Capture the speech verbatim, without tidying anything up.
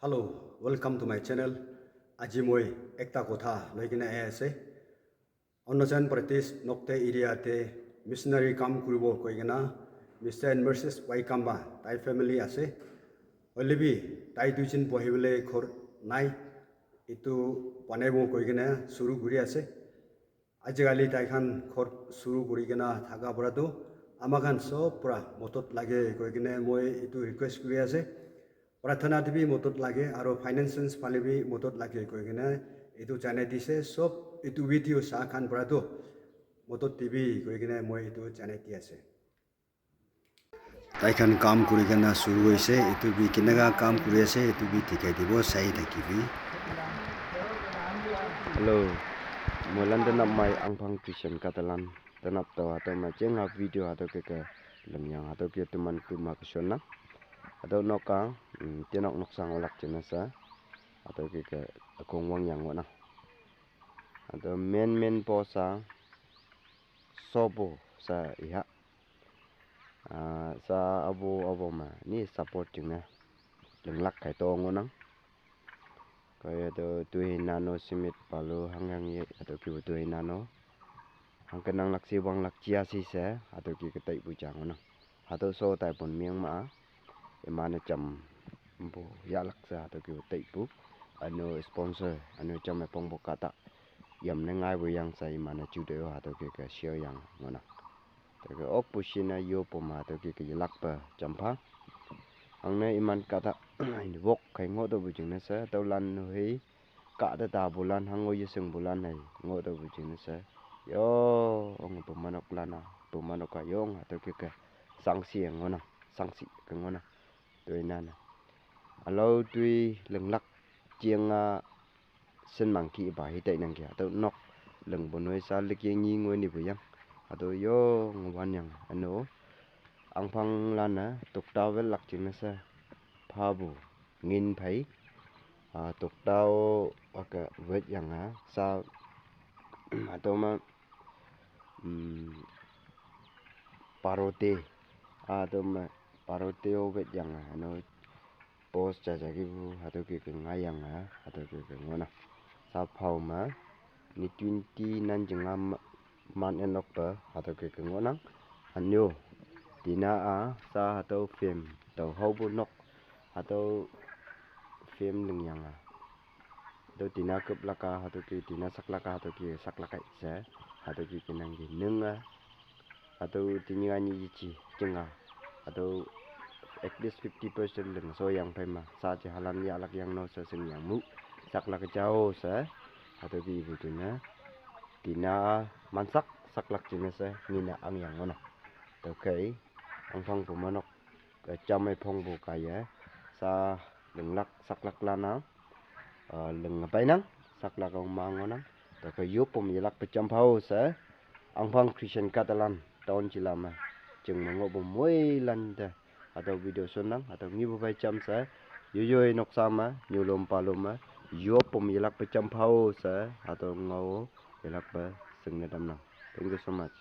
Hello, welcome to my channel. Aji moi ekta kotha loikena ahi ase. Arunachal Pradesh Nokte area te missionary kam kuribo koikena Mister and Missus Waikamba, tai family ase. Hoilebi tai duijon bohibole ghor nai. Etu banaibo koikena suru kuri ase. Ajikali taikhan ghor suru kurikena thaka para tu amakhan sob para modot lage koikena moi etu request kuri ase. Prarthana te bi modot lage, aro finances phale bi modot lage koikena etu janai dise. Sob etu video sa khan para tu modot dibi koikena moi etu janai di ase. Taikhan kam kurikena suru hoise, etu bi keneka kam kuri ase, etu bi dikhai dibo, sai thakibi. Hello, moilan tenap mai Angphang Christian katalan tenap tao hatüo mai jenga video hatüo ke ke lengyang hatüo ke teman kuma keson na. Hatüo nok a, mm, tenok noksang olak jena sa. Hatüo ke ke akong wangyang ngohnang. Hatüo main main post a sobo sa iha. Ah, sa abo abo ma ni support jingne lenglak kai to ngohnang. Kaya to tuhi nano simit palu hangyang ye, hatüo kibo tuhi nano. Hangke nanglak si wanglak jia si se, hatüo ki ketaipu jang ngohnang. Hatüo so taipun miang ma, iman-e jam mpu yahlak sa hatüo kibo taipu. Ano sponsor, ano jam e pongbo kahta. Yamne ngaibo yang sa iman-e ju de yo hatüo ki ke share yang ngohnang. Tüoke okpu sina yopo ma tüoke ke yelakpe jampha. Hangne iman kahta wok khai ngoh tüopu jingne se, tüolan nu hei, kahta tapulan, hango yeshingpulan hei, ngoh tüopu jingne se. Yo, ong pumanok lan a, pumanok a yong, hatüoke ke, sangsi ngohnang, sangsi ke ngohnang. Tüo inana. Alao tui lenglak jeng a, senmang ki ba hi tai nang ki, hatüo nok lengpu noi sa leki ngi ngoi nipu yang. Hatüo yo ngwan yang, ano. Angphang lan a, tokta welak jingne se. Phapu, ngin phai. Ah, tokta o, aka wet yang a, sa, hatüo ma, mm, parote. Hatüo ma, parote o wet yang a, ano. Post jaja kipu, hatüo ki ke ngai yang a, hatüo ki ke ngohnang. Sa phao ma, ni twenty nine jing a ma, man enok pe, hatüo ki ke ngohnang. Anyo, tina a, sa hatüo film, tao haopu nok, hatüo film lengyang a. Hatüo tina küplak a, hatüo ki tina saklak a, hatüo ki saklak kai se, hatüo ki kenang ki neng a. Hatüo tini ani ichi jinga. Hatüo at least fifty percent leng so yang phai ma. Sa ji halan yahlak yang no se sing yang mu. Saklak jao se. Hatüo ki ibu jingne. Tina mansak saklak jingne se ngin a ang yang ngohnang. Tüokhei. Angphang pumanok. Ke jam e phongpu kaiye. Sa lenglak saklak lan a. Ah, leng ngapai nang, saklak ong mang ngohnang. Tüoke yopom yelakpe jampha o se, Angphang Christian katalan, town jila ma, jing me ngohpu moilan te, hatüo video sonnang, hatüo ngipu bai jam se, yoyoi noksa ma, nyulom palom ma, yopom yelakpe jampha o se, hatüo ngao yelakpe singne tamnang. Thank you so much.